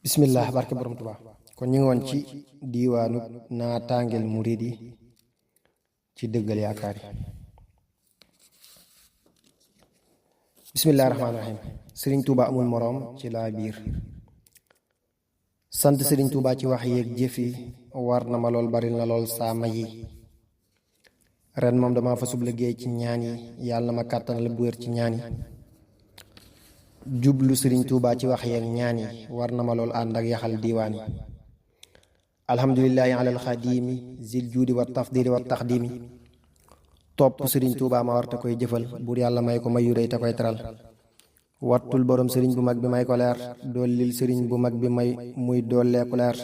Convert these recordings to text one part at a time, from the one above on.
bismillah barke borom Tuubaa kon ñu ngi woon ci diiwaanu naataangeel murid yi ci dëggal yaakaar yi. bismillahi rahmaani rahim. sëriñ Tuubaa amul moroom ci laa biir. sant sëriñ Tuubaa ci wax yeeg jëf yi war na ma lool bari na lool saa may yi. ren moom dama fa sub liggéey ci ñaan yi yàlla na ma kàttanal bu wér ci ñaan yi. jublu sëriñ Tuubaa ci wax yeeg ñaan yi war na ma lool ànd ak yaxal diiwaan yi. alhamdulillahi alal xadimi zil juudi wa tafdili wa taxdimi. topp sëriñ Tuubaa ma war te koy jëfal buur yàlla may ko mayu rëy te koy teral. wattul borom sëriñ bu mag bi may ko leer dollil sëriñ bu mag bi may muy dolleeku leer.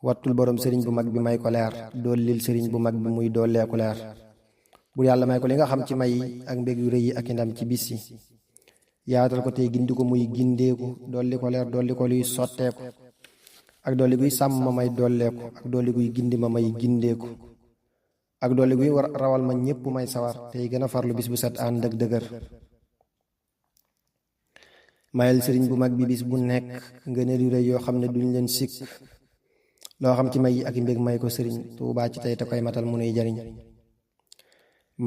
wattul borom sëriñ bu mag bi may ko leer dollil sëriñ bu mag bi muy dolleeku leer. buur yàlla may ko li nga xam ci may yi ak mbég yu rëy yi ak ndam ci bis yi. yaatal ko tey gindi ko muy gindeeku dolli ko leer dolli ko luy sotteeku ak dolli guy sàmm ma may dolleeku ak dolli guy gindi ma may gindeeku ak dolli guy war rawal ma ñépp may sawar tey gën a farlu bis bu set ànd ak dëgër. mayel sëriñ bu mag bi bis bu nekk ngëneel yu rëy yoo xam ne duñ leen sikk loo xam ci may yi ak mbég may ko sëriñ Tuubaa ci tey te koy matal mu nuy jariñ.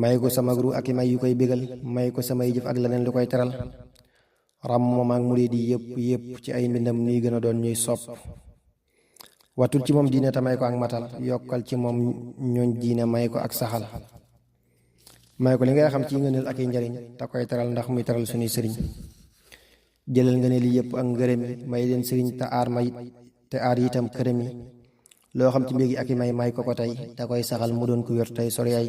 may ko sama ru ak may yu koy bégal may ko samay jëf ak leneen lu koy teral. ram moom ak murid yi yépp ci ay mbindam nuy gën a doon ñuy sopp. watul ci moom diine te may ko ak matal yokkal ci moom ñooñ diine may ko ak saxal. may ko li ngay xam ci ngëneel ak i njariñ te koy teral ndax muy teral suñuy sëriñ. jëlal ngëneel yi yépp ak ngërëm yi may leen sëriñ te aar itam kërëm yi loo xam ci mbégi ak i may ko ko tey te koy saxal mu doon ku wér tey sori ay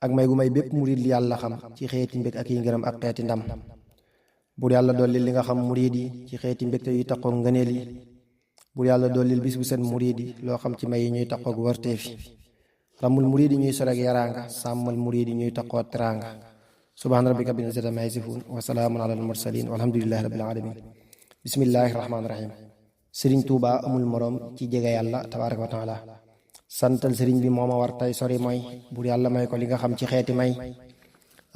ak may gu may bépp murid li yàlla xam ci xeeti mbég ak yi ngërëm ak xeeti ndam. bur yàlla dollil li nga xam murid yi ci xeeti mbégte yuy taqoog ngëneel yi. bur yàlla dollil bis bu set murid yi loo xam ci may yi ñuy taqoog wërteef yi. ramul murid yi ñuy soreeg yaraanga sàmmal murid yi ñuy taqoo teraanga. subhaana rabbika rabbil izzati ammaa yasifuun wa salaamun alal mursaliin walhamdulillahi rabbil aalamiin. bismillahi rahmaani rahim. sëriñ Tuubaa amul moroom ci jege yàlla tabaaraka wa taala. santal sëriñ bi moo ma war tey sori mooy bur yàlla may ko li nga xam ci xeeti may.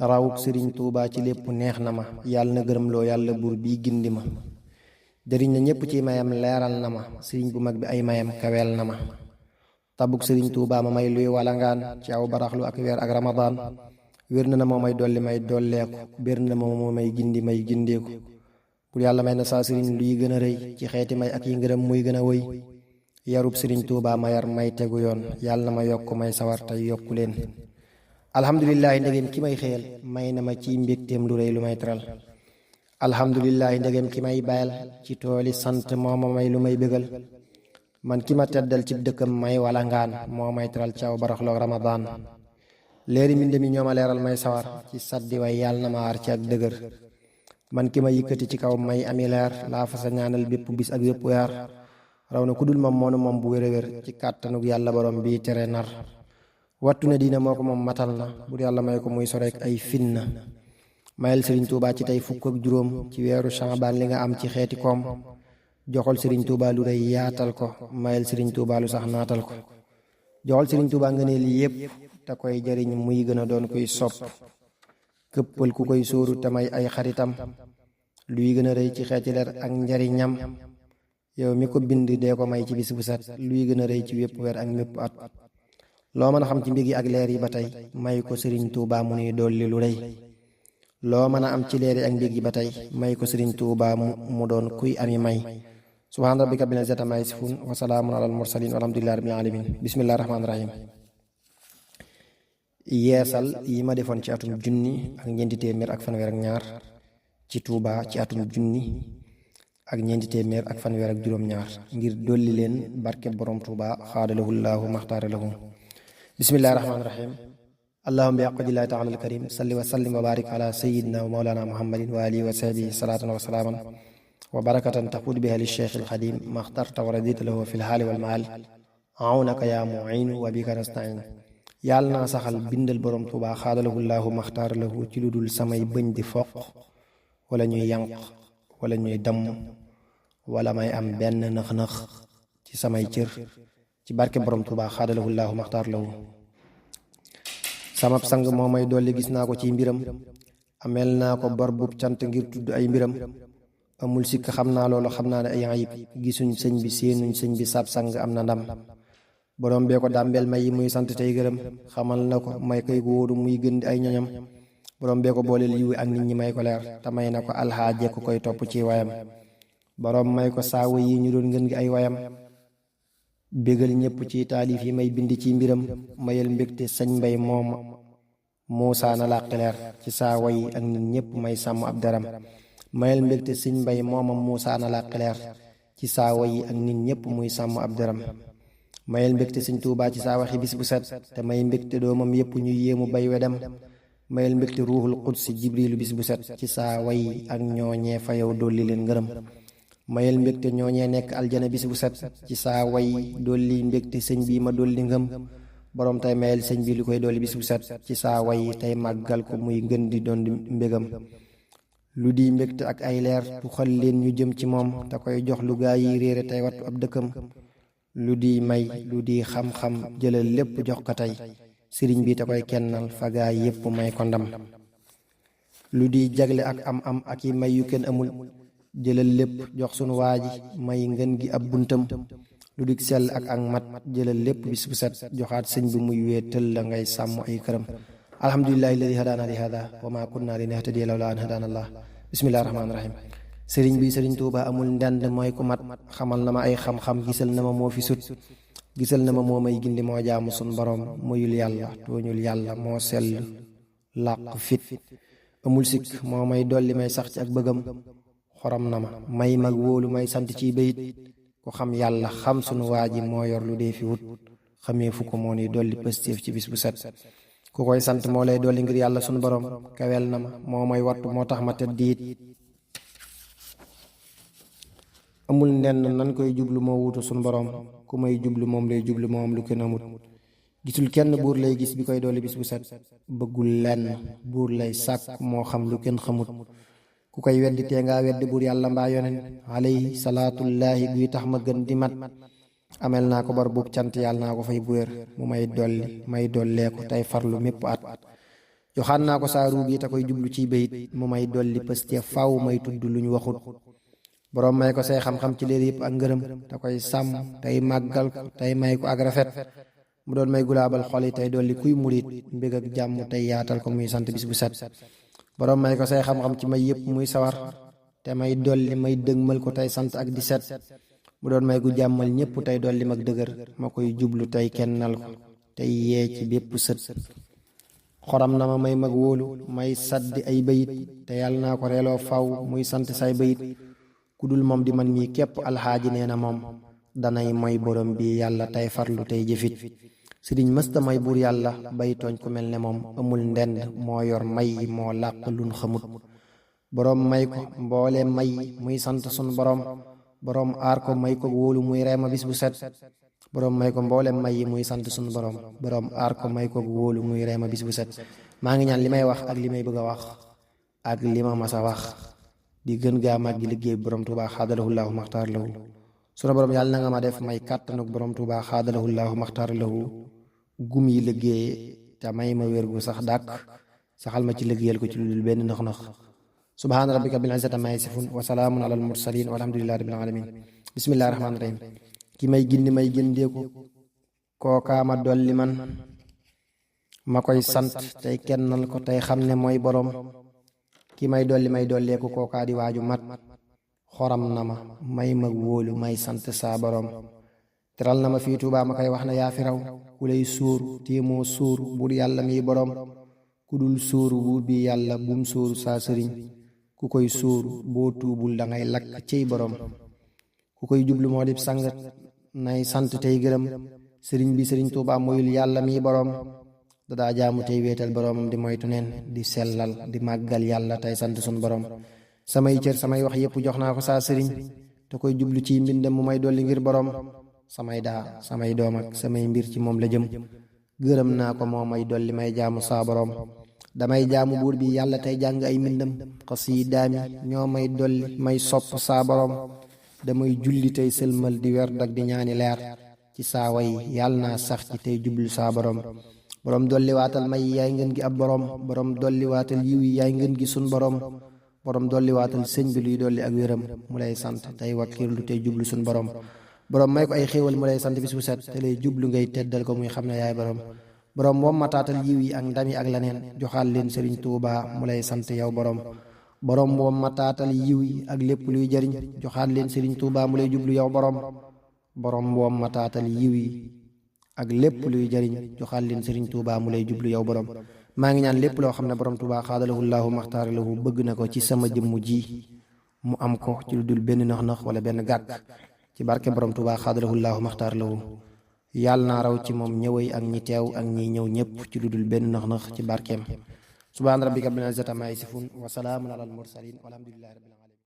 rawuk sëriñ Tuubaa ci lépp neex na ma yàlla na gërëm loo yàlla buur bii gindi ma. jëriñ na ñépp ci mayam leeral na ma sëriñ bu mag bi ay mayam kaweel na ma. tabuk sëriñ Tuubaa ma may luy walangaan ci aw baraxlu ak weer ak ramadaan. wér na moo may dolli may dolleeku bér na moo may gindi may gindeeku. bur yàlla may na saa sëriñ luy gën a rëy ci xeeti may ak yi ngërëm muy gën a wëy. yarub sëriñ Tuubaa ma yar may tegu yoon yàlla na ma yokk may sawar tey yokku leen. alhamdulillahi ndegem ki may xëyal may na ma ci mbégteem lu rëy lu may teral. alhamdulillahi ndegem ki may bayal ci tooli sant moo ma may lu may bégal. man ki ma teddal ci dëkkam may wala ngaan moo may teral caw baraxloog ramadaan. leeri mbind mi ñoo ma leeral may sawar ci saddi way yàlla na ma aar ci ak dëgër. man ki ma yëkkati ci kaw may ami leer laa fa sa ñaanal bépp bis ak bépp weer. raw na ku dul moom moonu moom bu wér-wér ci kàttanug yàlla borom bii tere nar. wattu na diina moo ko moom matal na bur yàlla may ko muy soreek ay finna. mayel sëriñ Tuubaa ci tey fukk ak juróom ci weeru Shaabaan li nga am ci xeeti koom. joxol sëriñ Tuubaa lu rëy yaatal ko mayel sëriñ Tuubaa lu sax naatal ko. joxol sëriñ Tuubaa nga ne li yépp te koy jariñ muy gën a doon kuy sopp. këppal ku koy sóoru te may ay xaritam luy gën a rëy ci xeeti leer ak njariñam. yow mi ko bind dee ko may ci bis bu set luy gën a rëy ci wépp weer ak mépp at. loo mën a xam ci mbigi ak leer yi ba tey may ko sëriñ Tuubaa mu nuy dolli lu rëy. loo mën a am ci leer yi ak mbig yi ba tey may ko sëriñ Tuubaa mu doon kuy ami may. subhaana rabbika rabbil izzati ammaa yasifuun wa salaamun alal mursaliin walhamdulillahi rabbil aalamiin. bismillahi rahmaani rahiim. yeesal yi ma defoon ci atum junni ak ñeenti téeméer ak fanweer ak ñaar ci Tuubaa ci atum junni ak ñeenti téeméer ak fanweer ak juróom ñaar ngir dolli leen barke borom Tuubaa xaadalahu llaahu maxtaara lahu. bismillahi rahmaani rahim. allahumma bi aqdillahi taala alkarim salli wa sallim wa barik ala sayidina wa mawlana muhammadin wa alihi wa sahbihi salaatan wa salaaman wa barakatan taqud biha li cheikh alxadim maxtarta wa radita lahu fi lhaali wal maal awnaka yaa muin wa bika nastain. yàlla naa saxal bindal borom Tuubaa xaadalahu llaahu maxtaara lahu ci lu dul samay bëñ di foq wala ñuy yànq wala ñuy damm wala may am benn nëx-nëx ci samay cër ci barke borom Tuubaa xaadalahu llaahu maxtaar lahu. samab sang moo may dolli gis naa ko ci mbiram ameel naa ko bor bub cant ngir tudd ay mbiram. amul sikk xam naa loolu xam naa ne ay ayib gisuñ sëñ bi séenuñ sëñ bi sab sang am na ndam borom bee ko dàmbeel may yi muy sant tey gërëm xamal na ko may koy wóoru muy gën di ay ñoñam borom bee ko booleel yiw ak nit ñi may ko leer te may na ko alxaaje ku koy topp ci wayam borom may ko saawa yi ñu doon ngën gi ay wayam bégal ñépp ci taalif yi may bind ci mbiram mayal mbégte sëñ mbay mooma muusaa na làqi leer ci saawa yi ak nit ñépp may sàmm ab daram mayal mbégte sëñ mbay mooma muusaa na làqi leer ci saawa yi ak nit ñépp muy sàmm ab daram mayal mbégte sëñ Tuubaa ci saa waxi bis bu set te may mbégte doomam yépp ñu yéemu bay wedam mayal mbégte ruuxul qudsi jibrilu bis bu set ci saa way ak ñooñee fa yow dolli leen ngërëm mayal mbégte ñooñee nekk aljana bis bu set ci saa way dolli mbégte sëñ bi ma dolli ngëm borom tey mayal sëñ bi lu koy dolli bis bu set ci saa way tey màggal ko muy gën di doon mbégam lu di mbégte ak ay leer tuxal leen ñu jëm ci moom te koy jox lu gaa yi réere tey wattu ab dëkkam lu di may lu di xam-xam jëlal lépp jox ko tey sëriñ bi te koy kennal fagaa yépp may ko ndam lu di jagle ak am ak i may yu kenn amul jëlal lépp jox sunu waaji may ngën gi ab buntam lu di sell ak mat jëlal lépp bis bu set joxaat sëñ bi muy wéetal la ngay sàmm ay këram alhamdulillahi alladi hadaana li hada wa ma kunna linahtadiya lawla an hadaana allah bismillahi rahmaani rahim sëriñ bi sëriñ Tuuba amul ndend mooy ku mat xamal na ma ay xam-xam gisal na ma moo fi sut gisal na ma moo may gindi moo jaamu sun borom moyul yàlla tooñul yàlla moo sell làq fit amul sikk moo may dolli may sax ci ak bëggam xorom na ma may mag wóolu may sant ciy bayit ku xam yàlla xam sunu waa ji moo yor lu dee fi wut xamee fu ko moo ni dolli pëstéef ci bis bu set ku koy sant moo lay dolli ngir yàlla sunu borom kawel na ma moo may wattu moo tax ma tëdd it amul nenn nan koy jublu moo wutu sunu borom ku may jublu moom lay jublu moom lu kenn amut gisul kenn buur lay gis bi koy dolli bis bu set bëggul lenn buur lay sàkk moo xam lu kenn xamut ku koy weddi tee ngaa weddi buur yàlla mbaa yonen alayhi salaatullaahi guy tax ma gën di mat amel naa ko bor buub cant yàlla naa ko fay bu wér mu may dolli may dolleeku tey farlu mépp at joxaan naa ko saa ruug yi te koy jublu ciy bayit mu may dolli pëste faw may tudd lu ñu waxut boroom may ko say xam-xam ci léer yëpp ak ngërëm te koy sàmm tey màggal ko tey may ko ak rafet mu doon may gulaabal xol yi tey dolli kuy murit mbég ak jàmm tey yaatal ko muy sant bis bu set boroom may ko say xam-xam ci may yëpp muy sawar te may dolli may dëgmal ko tey sant ak di set mu doon may gu jàmmal ñépp tey dolli mag dëgër ma koy jublu tey kennal ko tey yee ci bépp sët xoram na ma may mag wóolu may saddi ay bayit te yàlla naa ko reeloo faw muy sant say bayit ku dul moom di man mii képp alxaaji nee na moom danay mooy borom bi yàlla tey farlu tey jëfit sëriñ mësta may buur yàlla bay tooñ ku mel ne moom amul ndend moo yor may moo làq lun xamut boroom may ko mboole may muy sant sun boroom boroom aar ko may ko wóolu muy reema bis bu set boroom may ko mboole may muy sant sun boroom boroom aar ko may ko wóolu muy reema bis bu set maa ngi ñaan li may wax ak li may bëgg a wax ak li ma mas a wax di gën gaa mag gi liggéey borom Tuubaa xaadalahu llaahu maxtaar lahu sunu borom yàlla na nga ma def may kàttanuk borom Tuubaa xaadalahu llaahu maxtaar lahu gum yi liggéey te may ma wér gu sax dàkk saxal ma ci liggéeyal ko ci lu dul benn nax-nax subhaana rabbika bil izzati ammaa yasifuun wa salaamun alal mursaliin walhamdulillaahi rabbil aalamiin bismillaahi rahmaani rahiim ki may gindi may gindeeku kookaa ma dolli man ma koy sant tey kennal ko tey xam ne mooy borom ki may dolli may dolleeku kookaa di waaju mat xoram na ma may mag wóolu may sant saa borom teral na ma fii Tuubaa ma koy wax na yaa fi raw ku lay sóoru téemoo sóoru buur yàlla miy borom ku dul sóoru buur bi yàlla bum sóoru saa sëriñ ku koy sóoru boo tuubul dangay lakk ciy borom ku koy jublu moo dib sang nay sant tey gërëm sëriñ bi sëriñ Tuubaa moyul yàlla miy borom dadaa jaamu tey wéetal boroomam di moytu neen di sellal di màggal yàlla tey sant sun borom samay cër samay wax yépp jox naa ko saa sëriñ te koy jublu ci mbindam mu may dolli ngir borom samay daa samay doom ak samay mbir ci moom la jëm gërëm naa ko moo may dolli may jaamu saa borom damay jaamu buur bi yàlla tey jàng ay mbindam xasiidaami ñoo may dolli may sopp saa borom damay julli tey sëlmal di wer dag di ñaani leer ci saa way yàlla naa sax ci tey jublu saa borom borom dolli waatal may yaay ngeen gi ab borom borom dolli waatal yiw yi yaay ngeen gi sun borom borom dolli waatal sëñ bi luy dolli ak wéram mu lay sant tey wakkirlu tey jublu suñ borom may ko ay xéewal mu lay sant bis bu set te lay jublu ngay teddal ko muy xam ne yaay borom moom ma taatal yiw yi ak ndami ak laneen joxaal leen sëriñ Tuuba mu lay sant yow borom moom ma taatal yiw yi ak lépp luy jariñ joxaal leen sëriñ Tuuba mu lay jublu yow borom moom ma taatal yiw yi ak lépp luy jariñ joxaal leen sëriñ Tuuba mu lay jublu yow maa ngi ñaan lépp loo xam ne borom Tuuba xaadalahu llaahu maxtaara lahu bëgg na ko ci sama jëmm ji mu am ko ci lu dul benn nax-nax wala benn gàkk ci barke borom Tuuba xaadalahu llaahu maxtaara lahu yàlla naa raw ci moom ñëway ak ñi teew ak ñi ñëw ñëpp ci lu dul benn nax-nax ci barkeem subhaana rabbika rabbil izzati ammaa yasifuun wa salaamun alal mursaliin walhamdulillahi rabbil aalamiin